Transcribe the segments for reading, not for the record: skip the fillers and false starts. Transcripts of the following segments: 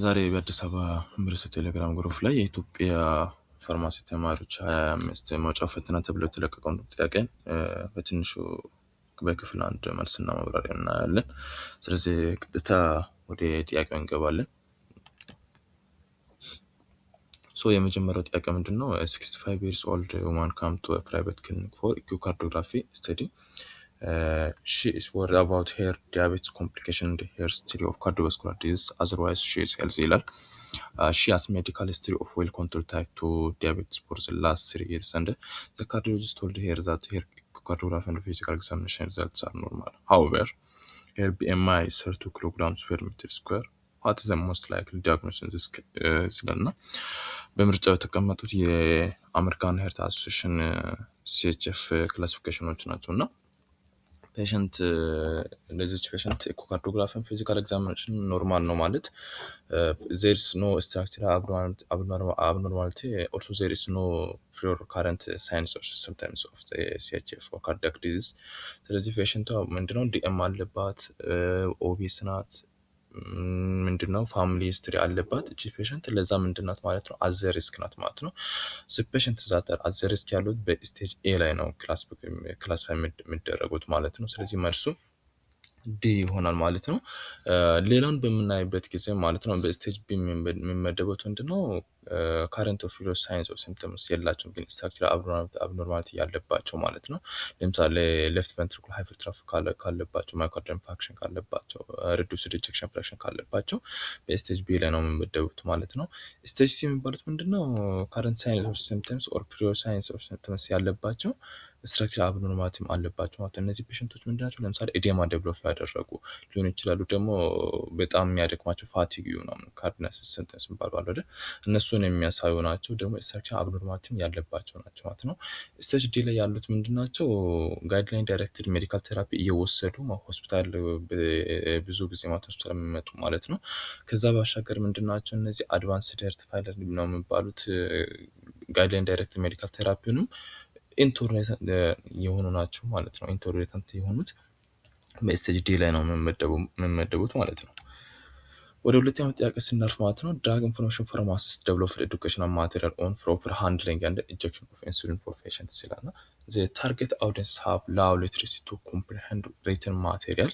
ዛሬ በአዲስ አበባ ዩኒቨርሲቲ ቴሌግራም group ላይ የኢትዮጵያ ፋርማሲ ተማሪዎች 25 መውጫ ፈተና ተብሎ የተለቀቀውን ጥያቄ በትንሹ በክፍል አንድ መልስና ማብራሪያ እናያለን። ስለዚህ ቀጥታ ወደ ጥያቄው እንገባለን። So የመጀመሪያው ጥያቄ ምንድን ነው? 65 years old woman come to private clinic for echocardiography study. She is worried about her diabetes complication and her history of cardiovascular disease. Otherwise, she is healthy ይላል። She has medical history of well controlled type 2 diabetes for the last 3 years, and the cardiologist told her that her echocardiography and physical examination results are normal. However, her BMI is 32 kilograms per meter square. What is the most likely diagnosis in this case? ይላልና በምርጫው የተቀመጡት የ American Heart Association CHF classification ኖች ናቸው። እና patient ለዚች patient echocardiography ን physical examination normal ነው ማለት there's no structural abnormality, also there is no prior current signs or symptoms of CHF or cardiac disease። ስለዚህ patient ቷ ምንድነው DM አለባት፣ obese ናት፣ ምንድነው family history አለባት እቺ patient። ለዛ ምንድናት ማለት ነው? At risk ናት ማለት ነው። Patient that are at risk ያሉት በ stage A ላይ ነው classify የሚደረጉት ማለት ነው። ስለዚህ መልሱ D ይሆናል ማለት ነው። ሌላውን በምናይበት ጊዜ ማለት ነው በ stage B የሚመደቡት ምንድነው? Current of signs of symptoms የላቸውም፣ ግን structure abnormality ያለባቸው ማለት ነው። ለምሳሌ left ventricle hypertrophy ካለባቸው፣ myocardial infarction ካለባቸው፣ reduced ejection fraction ካለባቸው በ stage B ላይ ነው የሚመደቡት ማለት ነው። Stage C የሚባሉት ምንድነው? Current signs of symptoms or prior signs of symptoms ያለባቸው፣ structure abnormality ም አለባቸው ማለት ነው። እነዚህ patient ኦች ምንድን ናቸው? ለምሳሌ edema develop ያደረጉ ሊሆኑ ይችላሉ። ደግሞ በጣም የሚያደክማቸው fatigue ምናምን cardinal symptoms የሚባሉ አሉ አይደል? እነሱን የሚያሳዩ ናቸው። ደግሞ structure abnormality ም ያለባቸው ናቸው ማለት ነው። Stage D ላይ ያሉት ምንድን ናቸው? Guideline directed medical therapy እየወሰዱ ሆስፒታል ብዙ ጊዜ ማለት ሆስፒታል የሚመጡ ማለት ነው። ከዛ ባሻገር ምንድን ናቸው እነዚህ? Advanced heart failure ነው የሚባሉት። Guideline directed medical therapy ውንም intolerant የሆኑ ናቸው ማለት ነው። Intolerant የሆኑት በ stage D ላይ ነው የሚመደቡት ማለት ነው። ወደ ሁለተኛው ጥያቄ ስናልፍ ማለት ነው drug information pharmacist developed educational material on proper handling and injection of insulin for patients ይላል። እና the target audience have low literacy to comprehend written material.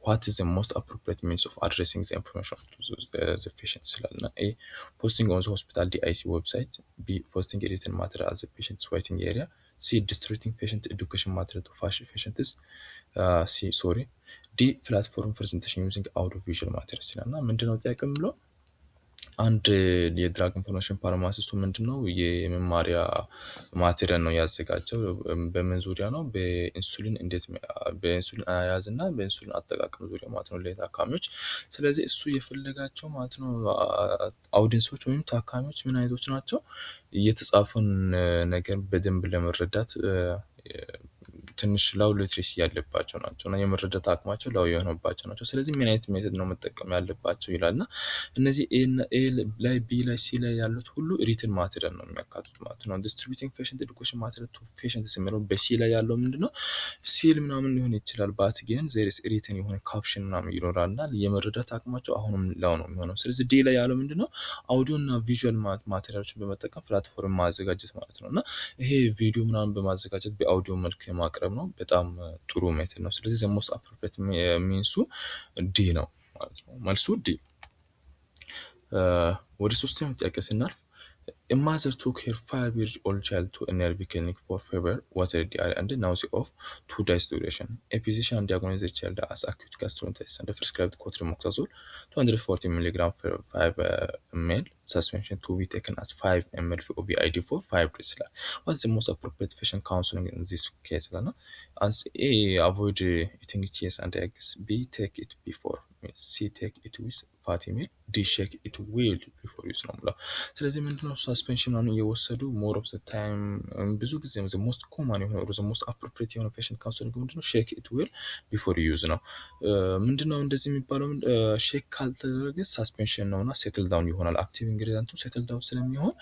What is the most appropriate means of addressing the information to the patients ይላል። እና A, posting on the hospital DIC website፣ B, posting written material at the patient's waiting area፣ C, distributing patient education material to patients, C, sorry, D, platform presentation using audio visual materials ይላል። እና ምንድነው ጥያቄ የሚለው? አንድ የ drug information pharmacist ኡ ምንድነው የመማሪያ material ነው ያዘጋጀው። በምን ዙሪያ ነው? በኢንሱሊን እንዴት በኢንሱሊን አያያዝ እና በኢንሱሊን አጠቃቀም ዙሪያ ማለት ነው ለታካሚዎች። ስለዚህ እሱ የፈለጋቸው ማለት ነው audience ኦች ወይም ታካሚዎች ምን አይነቶች ናቸው? የተጻፈውን ነገር በደንብ ለመረዳት ትንሽ low literacy ያለባቸው ናቸው እና የመረዳት አቅማቸው low የሆነባቸው ናቸው። ስለዚህ ምን አይነት method ነው መጠቀም ያለባቸው ይላል። እና እነዚህ A ላይ፣ B ላይ፣ C ላይ ያሉት ሁሉ written material ነው የሚያካትቱት ማለት ነው። Distributing patient education material to patients የሚለው በ C ላይ ያለው ምንድነው? ሲል ምናምን ሊሆን ይችላል፣ but ግን there is written የሆነ caption ምናምን ይኖራል እና የመረዳት አቅማቸው አሁንም low ነው የሚሆነው። ስለዚህ D ላይ ያለው ምንድነው? አውዲዮ እና visual material ኦችን በመጠቀም platform ማዘጋጀት ማለት ነው። እና ይሄ ቪዲዮ ምናምን በማዘጋጀት በአውዲዮ መልክ ማቅረብ ነው። በጣም ጥሩ method ነው። ስለዚህ the most appropriate means ኡ D ነው ማለት ነው። መልሱ D። ወደ ሶስተኛው ጥያቄ ስናልፍ A mother took her 5-year-old child to a nerve clinic for fever, watery diarrhea, and nausea of 2 days duration. A physician diagnosed the child as acute gastroenteritis and prescribed cotrimoxazole 240 mg per 5 ml suspension to be taken as 5 ml BID for 5 days ይላል። What is the most appropriate patient counseling in this case ይላል። Answer A, avoid eating cheese and eggs፣ B, take it before meals፣ C, take it with fatty meal፣ D, shake it well before use ነው የምለው። ስለዚህ ምንድነው suspension ምናምን እየወሰዱ more of the time ብዙ ጊዜ the most common የሆነ the most appropriate የሆነ patient counseling ምንድነው? Shake it well before use ነው። ምንድነው እንደዚህ የሚባለው? Shake ካልተደረገ suspension ነው እና settle down ይሆናል። Active ingredient ኡ settle down ስለሚሆን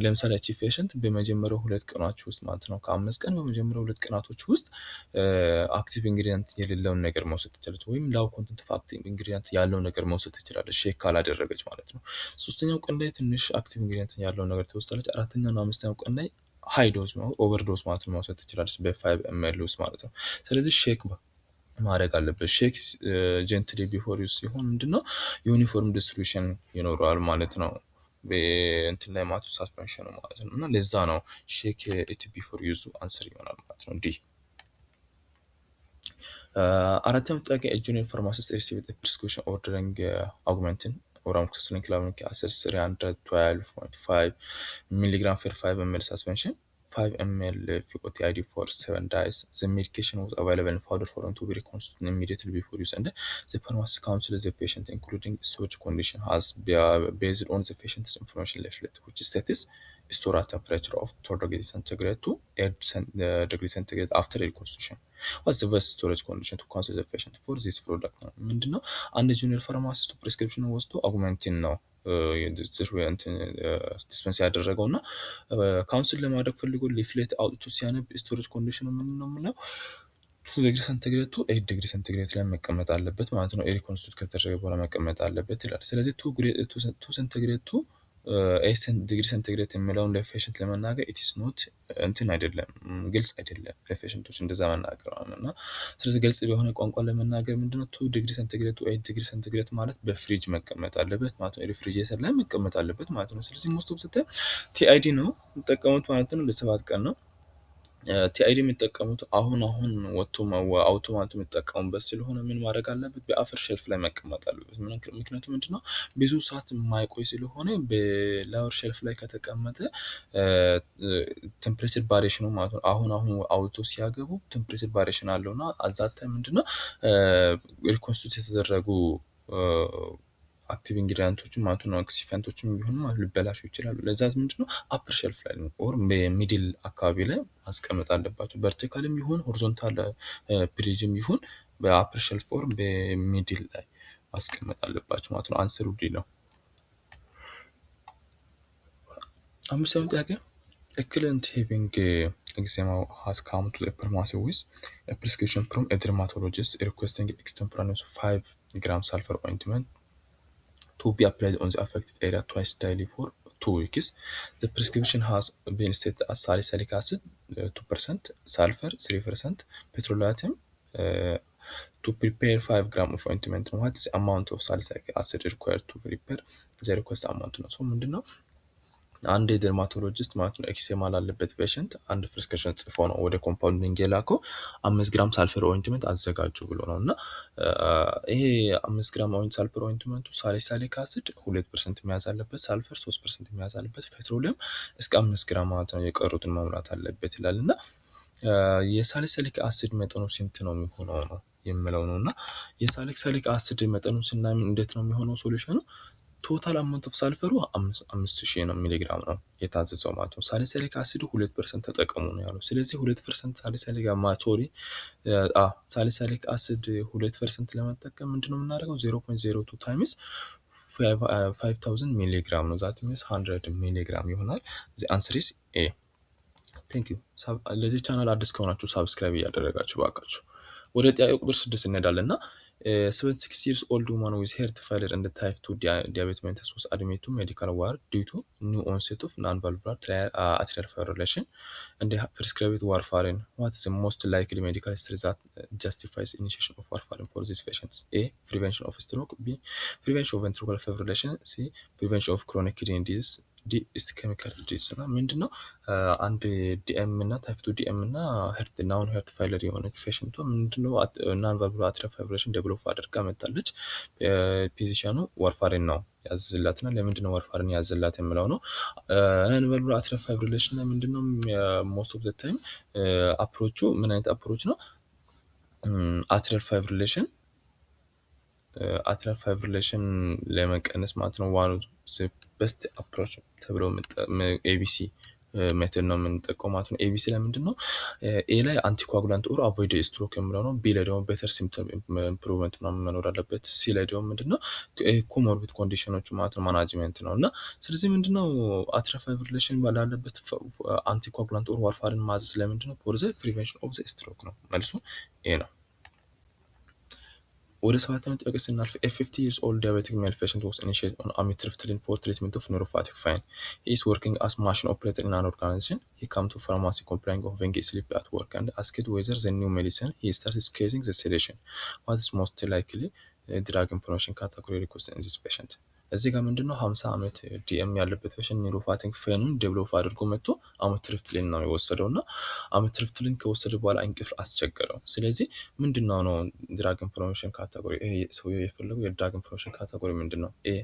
ለምሳሌ ያቺ patient በመጀመሪያው 2 ቀናቶች ውስጥ ማለት ነው፣ ከ5 ቀን በመጀመሪያው 2 ቀናቶች ውስጥ active ingredient የሌለውን ነገር መውሰድ ትችላለች፣ ወይም low content of active ingredient ያለው ነገር መውሰድ ትችላለች። ትችላለች፣ shake ካላደረገች ማለት ነው። ሶስተኛው ቀን ላይ ትንሽ active ingredient ያለው ነገር ትወስዳለች። አራተኛው እና አምስተኛው ቀን ላይ high dose overdose ማለት ነው መውሰድ ትችላለች በ5 ml ውስጥ ማለት ነው። ስለዚህ shake ማድረግ አለበት። Shake gently before use ሲሆን ምንድነው uniform distribution ይኖረዋል ማለት ነው። እንትን ላይ ማለት suspension ኑ ማለት ነው። እና ለዛ ነው shake it before use ኡ answer ይሆናል ማለት ነው። D። አራተኛው ጥያቄ፣ junior pharmacist received prescription ordering Augmentin or amoxicillin clavulanic acid 312.5 milligram per 5 ml suspension, 5 ml TID for 7 days. The medication was available in powder form to be reconstituted immediately before use, and the pharmacist counseled the patient including storage condition has based on the patient's information leaflet, which states store at temperature of 2 degrees centigrade to 8 degree centigrade after reconstitution. What's the best storage condition to counsel the patient for this product? ነው። ምንድነው አንድ junior pharmacist ኡ prescription ወስዶ Augmentin ነው dispense ያደረገው እና counsel ለማድረግ ፈልጎ leaflet አውጥቶ ሲያነብ storage condition ኑ ምን ነው የምለው 2 degree centigrade to 8 degree centigrade ላይ መቀመጥ አለበት ማለት ነው። Reconstitute ከተደረገ በኋላ መቀመጥ አለበት ይላል። ስለዚህ 2 centigrade to 8 degree centigrade የሚለውን ለ patient ለመናገር it's not እንትን አይደለም፣ ግልጽ አይደለም ለ patient ኦች እንደዛ መናገር እና ስለዚህ ግልጽ በሆነ ቋንቋ ለመናገር ምንድነው 2 degree centigrade to 8 degree centigrade ማለት በፍሪጅ መቀመጥ አለበት ማለት ነው። Refrigerator ላይ መቀመጥ አለበት ማለት ነው። ስለዚህ most of the TID ነው የሚጠቀሙት ማለት ነው። ለ7 ቀን ነው TID የሚጠቀሙት። አሁን አሁን ወጥቶ አውቶ ማለት የሚጠቀሙበት ስለሆነ ምን ማድረግ አለበት? በ upper shelf ላይ መቀመጥ አለበት። ምክንያቱም ምንድነው ብዙ ሰዓት የማይቆይ ስለሆነ በ lower shelf ላይ ከተቀመጠ temperature variation ኑ ማለት ነው። አሁን አሁን አውቶ ሲያገቡ temperature variation አለው እና at that time ምንድነው reconstitute የተደረጉ active ingredient ኦችን ማለት ነው excipient ኦችን ቢሆኑ ማለት ሊበላሹ ይችላሉ። ለዛ ምንድነው upper shelf ላይ or middle አካባቢ ላይ ማስቀመጥ አለባቸው። Vertical ም ይሁን horizontal ፍሪጅም ይሁን በ upper shelf or በ middle ላይ ማስቀመጥ አለባቸው ማለት ነው። Answer ኡ D ነው። አምስተኛው ጥያቄ፣ A client having eczema has come to the pharmacy with a prescription from a dermatologist requesting extemporaneous 5 gram sulfur ointment to be applied on the affected area twice daily for 2 weeks. The prescription has been stated as salicylic acid 2%, sulfur 3%, petrolatum to prepare 5 gram of ointment. What is the amount of salicylic acid required to prepare the request amount ነው። So ምንድነው አንድ የ dermatologist ማለት ነው eczema ላለበት patient አንድ prescription ጽፎ ነው ወደ compounding የላከው። 5 ግራም sulfur ointment አዘጋጁ ብሎ ነው። እና ይሄ 5 ግራም sulfur ointment ኡ salicylic acid 2% መያዝ አለበት፣ ሳልፈር 3% መያዝ አለበት፣ ፔትሮሊየም እስከ 5 ግራም ማለት ነው የቀሩትን መሙላት አለበት ይላል። እና የ salicylic acid መጠኑ ስንት ነው የሚሆነው ነው የምለው ነው። እና የ salicylic acid መጠኑ ስናይ እንዴት ነው የሚሆነው solution ኑ? Total amount of sulfur ኡ 5000 ነው ሚሊግራም ነው የታዘዘው ማለት ነው። Salicylic acid ኡ 2% ተጠቀሙ ነው ያለው። ስለዚህ 2% salicylic, sorry, salicylic acid 2% ለመጠቀም ምንድነው የምናደርገው? 0.02 times 5000 ሚሊግራም ነው። That means 100 ሚሊግራም ይሆናል። The answer is A። Thank you። ለዚህ ቻናል አዲስ ከሆናችሁ subscribe እያደረጋችሁ ባካችሁ። ወደ ጥያቄ ቁጥር 6 እንሄዳለን። እና 76 years old woman with heart failure and type 2 diabetes mellitus was admitted to medical ward due to new onset of non-valvular atrial fibrillation and they prescribed warfarin. What is the most likely medical history that justifies initiation of warfarin for these patients? A. Prevention of stroke. B. Prevention of ventricular fibrillation. C. Prevention of chronic kidney disease. D. Ischemic heart disease። እና ምንድነው አንድ DM እና type 2 DM እና heart known heart failure የሆነች patient ቷ ምንድነው non valvular atrial fibrillation develop አድርጋ መጣለች። Physician ኑ warfarin ነው ያዝላት እና ለምንድነው warfarin ያዝላት የምለው ነው። Non valvular atrial fibrillation ላይ ምንድነው most of the time approach ኡ ምን አይነት approach ነው? Atrial fibrillation ለመቀነስ ማለት ነው one best approach ተብሎ ABC method ነው የምንጠቀመው ማለት ነው። ABC ላይ ምንድን ነው A ላይ anticoagulant or avoid stroke የሚለው ነው። B ላይ ደግሞ better symptom improvement ምናምን መኖር አለበት። C ላይ ደግሞ ምንድን ነው comorbid condition ኖቹ ማለት ነው management ነው። እና ስለዚህ ምንድነው atrial fibrillation ባላለበት anticoagulant or warfarin ማዘዝ ለምንድን ነው? For the prevention of the stroke ነው። መልሱ A ነው። ወደ ሰባተኛው ጥያቄ ስናልፍ፣ a 50 years old diabetic male patient was initiated on amitriptyline for treatment of neuropathic pain. He is working as machine operator in an organization. He come to pharmacy complaining of being sleepy at work and asked whether the new medicine he started causing the sedation. What is most likely drug information category request in this patient? እዚህ ጋር ምንድነው፣ 50 ዓመት DM ያለበት patient neuropathic pain ኑን develop አድርጎ መጥቶ amitriptyline ነው የወሰደው እና amitriptyline ከወሰደ በኋላ እንቅልፍ አስቸገረው። ስለዚህ ምንድነው ነው drug information category፣ ይሄ ሰውየው የፈለገው የ drug information category ምንድን ነው? A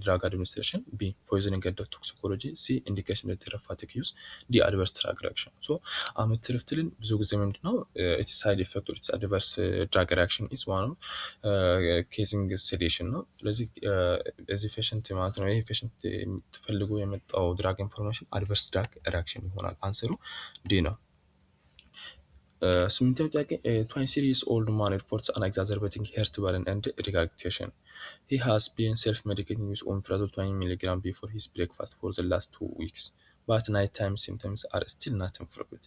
drug administration፣ B poisoning and toxicology፣ C indication therapeutic use፣ D adverse drug reaction። So amitriptyline ብዙ ጊዜ ምንድነው its side effect፣ its adverse drug reaction is one of causing sedation ነው። ስለዚህ እዚህ patient ማለት ነው፣ ይሄ patient ፈልጎ የመጣው drug information adverse drug reaction ይሆናል። Answer ኡ D ነው። ስምንተኛው ጥያቄ፣ 23 years old man reports an exacerbating heartburn and regurgitation. He has been self medicating with omeprazole 20 milligram before his breakfast for the last 2 weeks, but nighttime symptoms are still not improved.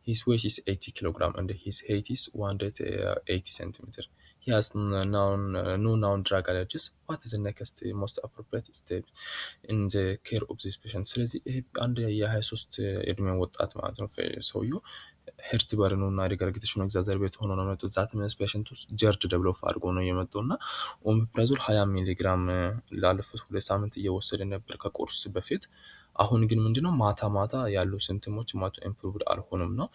His weight is 80 kilogram and his height is 180 centimeter. He has no known drug allergies. What is the next most appropriate step in the care of this patient? ስለዚህ ይሄ አንድ የ23 እድሜ ወጣት ማለት ነው፣ ሰውየው heartburn ኑ እና regurgitation ኑ exacerbate ሆኖ ነው የመጡት። That means patient ውስጥ GERD develop አድርጎ ነው የመጣው እና omeprazole 20 ሚሊግራም ላለፉት 2 ሳምንት እየወሰደ ነበር ከቁርስ በፊት። አሁን ግን ምንድነው፣ ማታ ማታ ያሉ symptom ኦች ማቱ improved አልሆኑም ነው።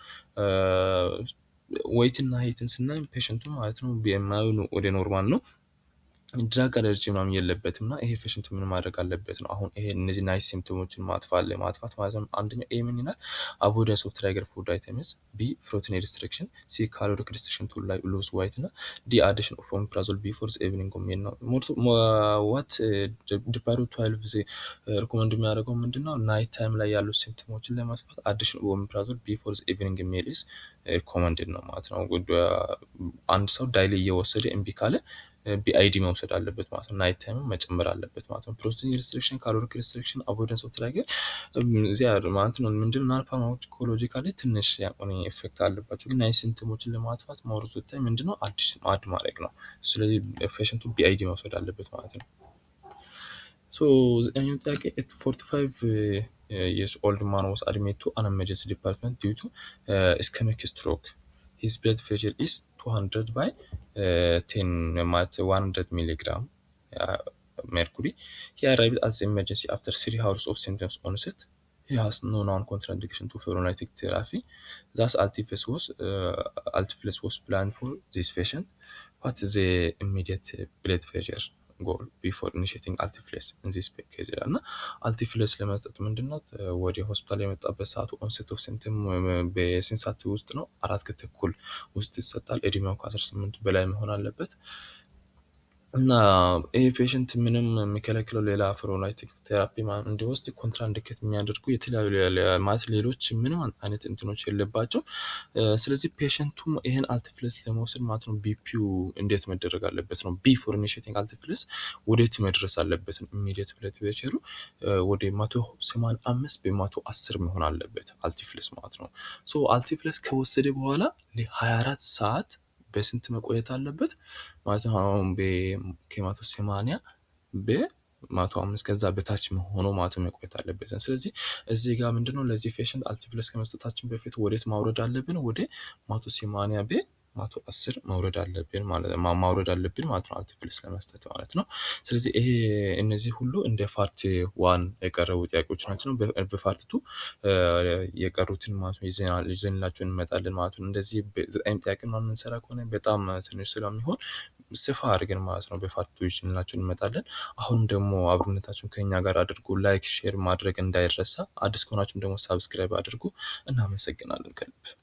Weight እና height ን ስናይ patient ኡ ማለት ነው BMI ወደ normal ነው። Drug allergy ምናምን የለበትም እና ይሄ patient ምን ማድረግ አለበት ነው። አሁን ይሄ እነዚህ night symptom ኦችን ማጥፋት ለማጥፋት ማለት ነው። አንደኛው A ምን ይላል? Avoidance of trigger food items፣ B protein restriction፣ C caloric restriction to lose weight እና D addition of omeprazole before evening meal ነው። What DiPiro 12 recommend የሚያደርገው ምንድነው? Night time ላይ ያሉ symptom ኦችን ለማጥፋት addition of omeprazole before evening meal is recommended ነው ማለት ነው። አንድ ሰው daily እየወሰደ እምቢ ካለ BID መውሰድ አለበት ማለት ነው። Night time መጨመር አለበት ማለት ነው። Protein restriction፣ caloric restriction፣ avoidance of trigger እዚያ ማለት ነው። ምንድን non pharmacologically ትንሽ የሆነ effect አለባቸው፣ ግን night symptom ኦችን ለማጥፋት more time ምንድነው አዲስ add ማድረግ ነው። ስለዚህ patient ኡ BID መውሰድ አለበት ማለት ነው። So ዘጠነኛው ጥያቄ፣ 45 years old man was admitted to an emergency department due to ischemic stroke. His blood pressure is 200 by 10 ማለት 100 milligram mercury. He arrived at the emergency after 3 hours of symptoms onset. He has no known contraindication to fibrinolytic therapy. Thus, alteplase was planned for this patient. What is the immediate blood pressure goal before initiating alteplase in this case? ይላል። እና alteplase ለመስጠት ምንድነው፣ ወደ ሆስፒታል የመጣበት ሰዓቱ onset of symptom በስንት ሰዓት ውስጥ ነው? 4 ከተኩል ውስጥ ይሰጣል። እድሜው ከ18 በላይ መሆን አለበት። እና ይሄ patient ምንም የሚከለክለው ሌላ fibrinolytic therapy እንዲወስድ contraindicate የሚያደርጉ የተለያዩ ማለት ሌሎች ምንም አይነት እንትኖች የለባቸው። ስለዚህ patient ኡ ይሄን alteplase ለመውሰድ ማለት ነው BP ው እንዴት መደረግ አለበት ነው። Before initiating alteplase ወዴት መድረስ አለበት ነው። Immediate blood pressure ኡ ወደ 185 በ110 መሆን አለበት alteplase ማለት ነው። So alteplase ከወሰደ በኋላ ለ24 ሰዓት በስንት መቆየት አለበት ማለት ነው? አሁን ከ180 በ105 ከዛ በታች ሆኖ ማለት ነው መቆየት አለበት። ስለዚህ እዚህ ጋር ምንድነው፣ ለዚህ patient alteplase ከመስጠታችን በፊት ወዴት ማውረድ አለብን? ወደ 180 በ110 መውረድ አለብን ማለት ማውረድ አለብን ማለት ነው፣ alteplase ለመስጠት ማለት ነው። ስለዚህ ይሄ እነዚህ ሁሉ እንደ part one የቀረቡ ጥያቄዎች ናቸው። በ part two የቀሩትን ማለት ነው ይዘንላችሁ እንመጣለን ማለት ነው። እንደዚህ ዘጠኝ ጥያቄ ምናምን የምንሰራ ከሆነ በጣም ትንሽ ስለሚሆን ሰፋ አድርገን ማለት ነው በ part two ይዘንላችሁ እንመጣለን። አሁንም ደግሞ አብሮነታችሁን ከእኛ ጋር አድርጉ። Like፣ share ማድረግ እንዳይረሳ። አዲስ ከሆናችሁም ደግሞ subscribe አድርጉ። እናመሰግናለን ከልብ።